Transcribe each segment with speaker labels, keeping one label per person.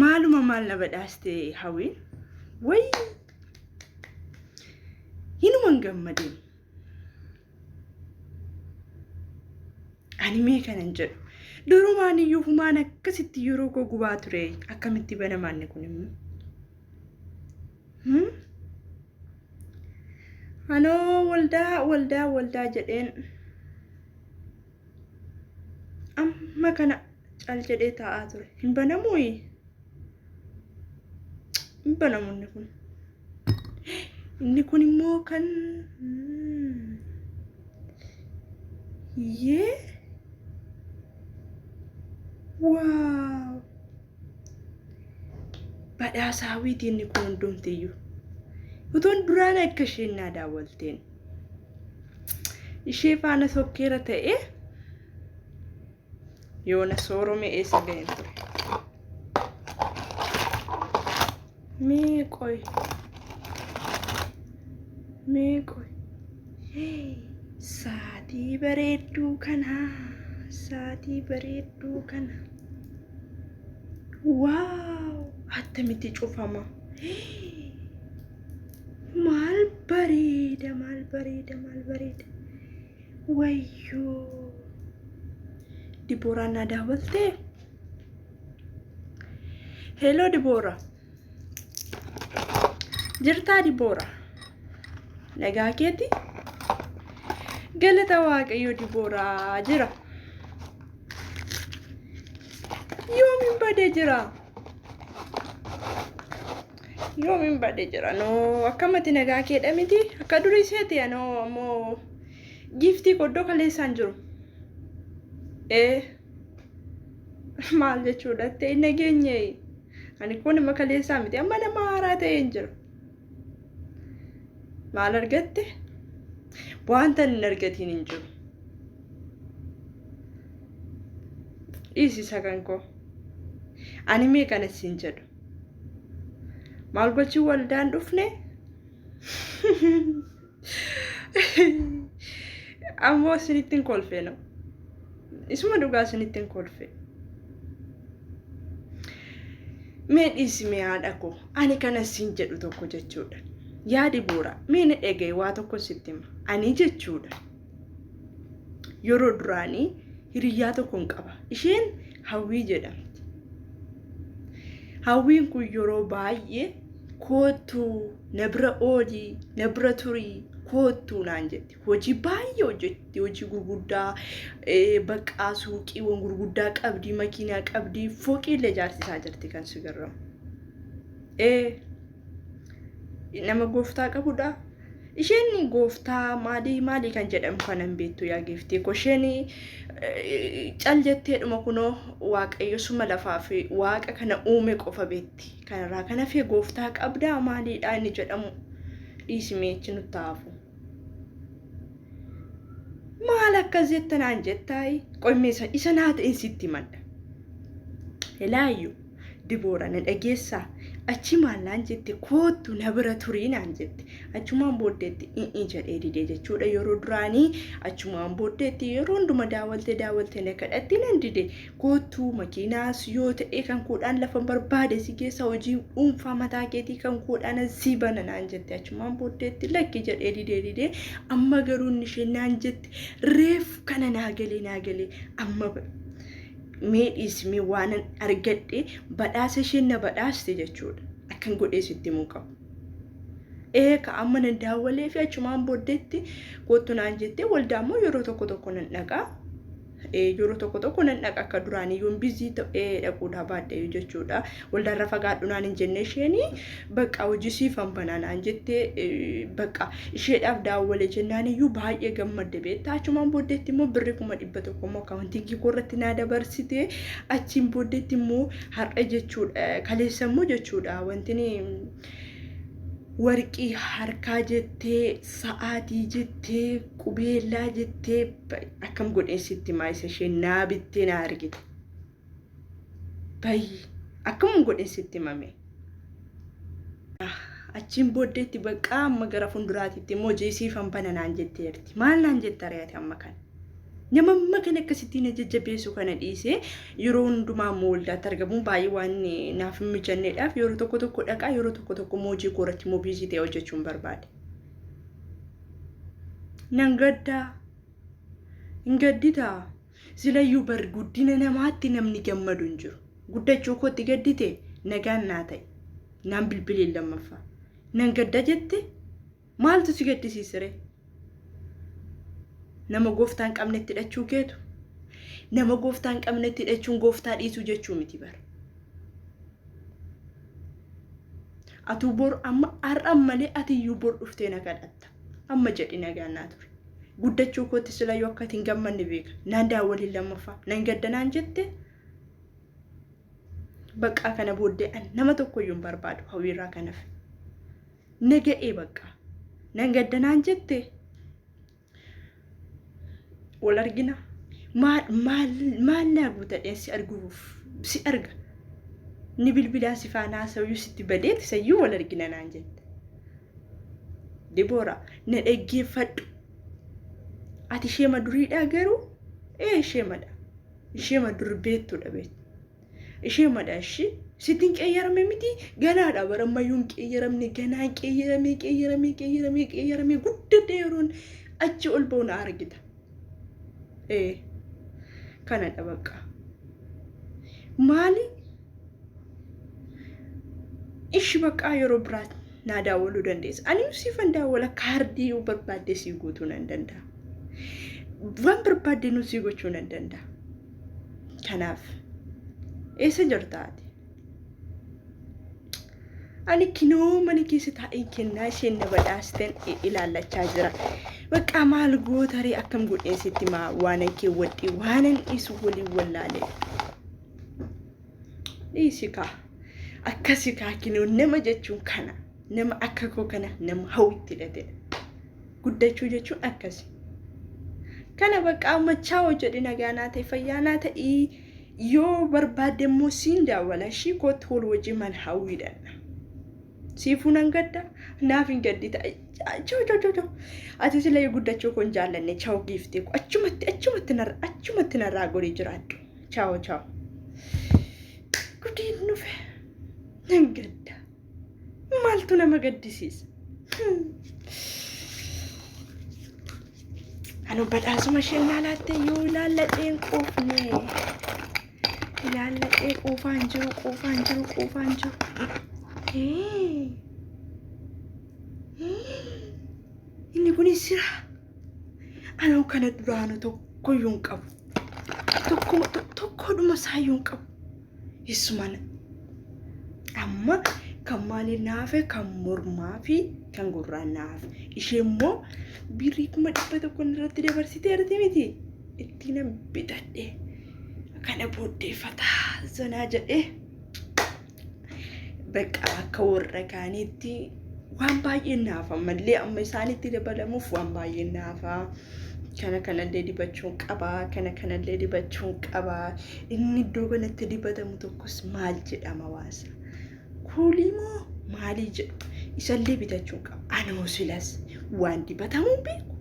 Speaker 1: Maaluma maal na badhaaste Hawwiin? Wayii! Hinuman gammadeen. Ani mee kanan jedhu. Durumaan iyyuu humaan akkasitti yeroo koo gubaa ture. Akkamitti banamaa inni kun immoo? Hmm? Anoo waldaa waldaa waldaa jedheen amma kana cal jedhee taa'aa ture. Hin banamuuyi? Hin banamu inni kun. Inni kun immoo kan yee waaw badhaasa hawwiiti inni kun hundumtiyyuu. Utuun duraan akka isheen naa daawwalteen ishee faana sokkeera ta'e yoona sooromee eessa ga'een ture. Mee qoy. Mee qoy. Saatii bareedduu kana. Saatii bareedduu kana. Waaw! Attamitti cufama. Maal bareeda, maal bareeda, maal bareeda. Wayyoo! Dibooraan naa daawwaltee? Hello Diboora. Jirtaa Diboora? Nagaa keeti? Galata Waaqayyo Dibooraa jira. Yoomin bade jira? Yoomin bade jira? Noo akkamati nagaa keedha miti? Akka durii seeti anoo ammoo giiftii koo iddoo kaleessaan jiru. Ee maal jechuudha ta'e nageenye ani kun nama kaleessaa miti amma nama haaraa ta'e hin jiru. Maal argatte? Wanta hin argatiin hin jiru. Dhiisi isa kan koo. Ani mee kana siin jedhu. Maal gochuu waldaan dhufne? Ammoo isinitti hin kolfe no. Isuma dhugaa isinitti hin kolfe. Mee dhiisi mee haadha koo ani kana siin jedhu tokko jechuudha. Yaadi bu'uura mee na dhaga'i waa tokko sitti hima. Ani jechuudha. Yeroo duraanii hiriyyaa tokkon qaba. Isheen Hawwii jedhamti. Hawwiin kun yeroo baay'ee koottu na bira ooli, na bira turi, koottu naan jetti. Hojii baay'ee hojjetti. Hojii gurguddaa, baqqaa suuqiiwwan gurguddaa qabdi, makiinaa qabdi, fooqii illee ijaarsisaa jirti kan si garramu. Nama gooftaa qabudha. Isheen gooftaa maalii maalii kan jedhamu kana hin beektu yaa giiftii koo. Isheen cal jetteedhuma kunoo waaqayyo suma lafaa fi waaqa kana uume qofa beekti. Kanarraa kan hafe gooftaa qabdaa maaliidhaa inni jedhamu dhiisimee achi nutti hafu. Maal akkas jetta naan jettaayi? Qoymee isa naa ta'in sitti himadha. Elaayyuu Diboora na dhageessaa? Achi maal naan jette koottu na bira turii naan jette. Achumaan booddeetti i'ii jedhee didee jechuudha yeroo duraanii achumaan booddeetti yeroo hunduma daawwalte daawwalte na kadhatti nan dide. Koottu makiinaas yoo ta'e kan koodhaan lafa barbaade si geessa hojii dhuunfaa mataa keetii kan koodhaan sii bana naan jette. Achumaan booddeetti lakki jedhee didee didee amma garuu inni isheen naan jette reef kana naa galee naa galee amma mee dhiisi mee waanan argadhe badhaasa isheen na badhaaste jechuudha. Akkan godhee sitti himuu qabu. Ee ka amma nan daawwalee fi achumaan booddeetti kottu naan jettee waldaa immoo yeroo tokko tokko nan dhaqaa. Yeroo tokko tokko nan dhaqa akka duraanii yoon bizii ta'ee dhaquudhaa baadhe jechuudha. Waldaarra fagaadhu naan hin jenne isheen bakka hojii siifan banaa naan jette bakka isheedhaaf daawwale jennaan iyyuu baay'ee gammadde beektaa. Achumaan booddeetti immoo birri 100,000 immoo akkaawuntiingii koo irratti naa dabarsite. Achiin booddeetti immoo har'a jechuudha kaleessa immoo jechuudha wanti warqii harkaa jettee sa'aatii jettee qubeellaa jettee akkam godheen sitti himaa isa isheen naa bittee naa argite. Bayyi akkam godheen sitti himame. Achiin booddeetti baqqaa amma gara fuulduraatitti immoo hojii siifan bana naan jetteerti. Maal naan jetta re'ate amma kana? Nama amma kan akkasitti na jajjabeessu kana dhiisee yeroo hundumaa immoo waldaatti argamuun baay'ee waan naaf hin mijanneedhaaf yeroo tokko tokko dhaqaa yeroo tokko tokko immoo hojii koo irratti immoo biizii ta'ee hojjechuun barbaade. Nan gaddaa. Hin gadditaa. Silayyuu bar guddina namaatti namni gammadu hin jiru. Guddachuu kootti gaddite nagaan naa ta'e. Naan bilbiliin lammaffaa. Nan gadda jette maaltu si gaddisiisere? Nama gooftaa hin qabnetti hidhachuu keetu. Nama gooftaa hin qabnetti hidhachuun gooftaa dhiisuu jechuu miti bara. Atuu bor amma har'a malee atiyyuu bor dhuftee na kadhatta. Amma jedhi nagaan naa ture. Guddachuu kootti silayyuu akka ati hin gammanne beeka. Naan daawwaliin lammaffaa. Nan gadda naan jette. Baqqaa kana booddee an nama tokkoyyuu hin barbaadu hawwiirraa kan hafe. Na ga'ee baqqaa. Nan gadda naan jette. Wal argina. Maal maal maal naa guutadheen si arguuf si arga. Ni bilbilaa si faana haasa'uyyuu sitti badeet isayyuu wal argina naan jette. Diboora na dhaggeeffadhu. Ati isheema duriidhaa garuu ee isheemadha. Isheema dur beektuudha beektu. Isheemadha ishii. Sitti hin qeeyyaramne miti ganaadha bara ammayyuu hin qeeyyaramne ganaa qeeyyaramee qeeyyaramee qeeyyaramee qeeyyaramee guddadhe yeroon achi ol ba'u na argita. Ee kanadha bakka. Maali? Ishi baqqaa yeroo biraa naa daawwaluu dandeessa. Ani siifan daawwala kaardii yoo barbaadde sii guutuu nan danda'a. Waan barbaadde nu sii gochuu nan danda'a. Kanaaf eessa jirta ati? Ani kinoo mana keessa taa'een kennaa isheen na badhaasteen ilaallachaa jira. Baqqaa maal gootaree akkam godheen sitti maa waanan keewwadhee waanan dhiisu waliin wallaalee. Dhiisi kaa. Akkasi kaa kinoo nama jechuun kana. Nama akka koo kana nama hawwitti hidhatedha. Guddachuu jechuun akkasi. Kana bakka amma chaawo jedhi nagaa naa ta'e fayyaa naa ta'i yoo barbaadde immoo siin daawwala ishii kootti wal wajjin mana hawwiidha. Siifuu nan gadda naaf hin gaddita. Chaaw chaaw chaaw chaaw. Ati sila guddachuu koo hin jaallanne chaaw giiftii koo achumatti achumatti narra achumatti narraa godhee jiraadhu. Chaaw chaaw. Gudiin dhufe nan gadda. Maaltu nama gaddisiisa? Anu badhaasuma isheen naa laatte yoo ilaalladheen quufne. Ilaalladhee quufaan jiru quufaan jiru quufaan jiru. Inni kunis jira. Anuu kana duraanu tokkoyyuu hin qabu. Tokkuma tokkodhuma isaayyuu hin qabu. Isumana. Amma kan maaliin naafe kan mormaa fi kan gurraan naafe. Ishee immoo birrii 100,000 irratti dabarsitee arti miti. Itti nan bitadhe. Kana booddee fataa zanaa jedhee bakka akka warra kaaniitti waan baay'ee naafa mallee amma isaanitti dabalamuuf waan baay'ee naafa. Kana kanallee dibachuun qaba kana kanallee dibachuun qaba. Inni iddoo kanatti dibatamu tokkos maal jedhama waasa? Kuulii moo maalii jedhu isallee bitachuun qaba. Anoo silas waan dibatamu hin beeku.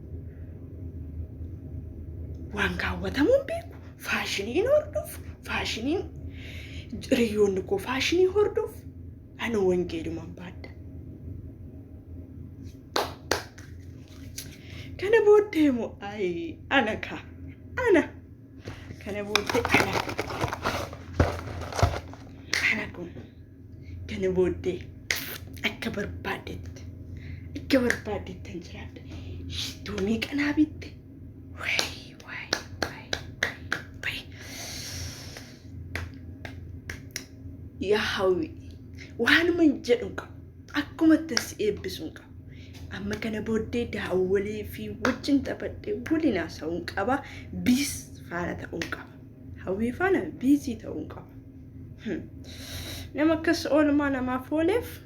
Speaker 1: Waan kaawwatamu hin beeku. Faashiniin hordofu. Faashiniin hiriyoonni koo faashinii hordofu. Anoo wangeeluman baadha. Kana booddee immoo ayi ana kaa ana kana booddee ana ana kun kana booddee akka barbaaddetti akka barbaaddetti kan jiraadha. Shittoo meeqa naa bitte? Wayi wayi wayi wayi. Yaa hawwi waanuma hin jedhu hin qabu. Akkuma itti si eebbisu hin qabu. Amma kana booddee daawwalee fi wajjin taphadhee waliin haasa'uu hin qaba. Biis faana ta'uu hin qaba. Hawwii faana biizii ta'uu hin qaba. Nama akkas oolmaa namaaf ooleef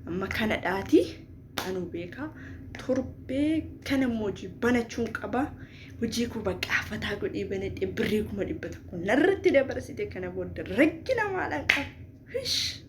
Speaker 1: amma kana dhaatii anuu beekaa. Torbee kana immoo hojii banachuun qaba. Hojii koo bakka fataa godhee banadhee birrii 100,000 narratti dabarsite kana booda rakkina maalaan qaba. Hish!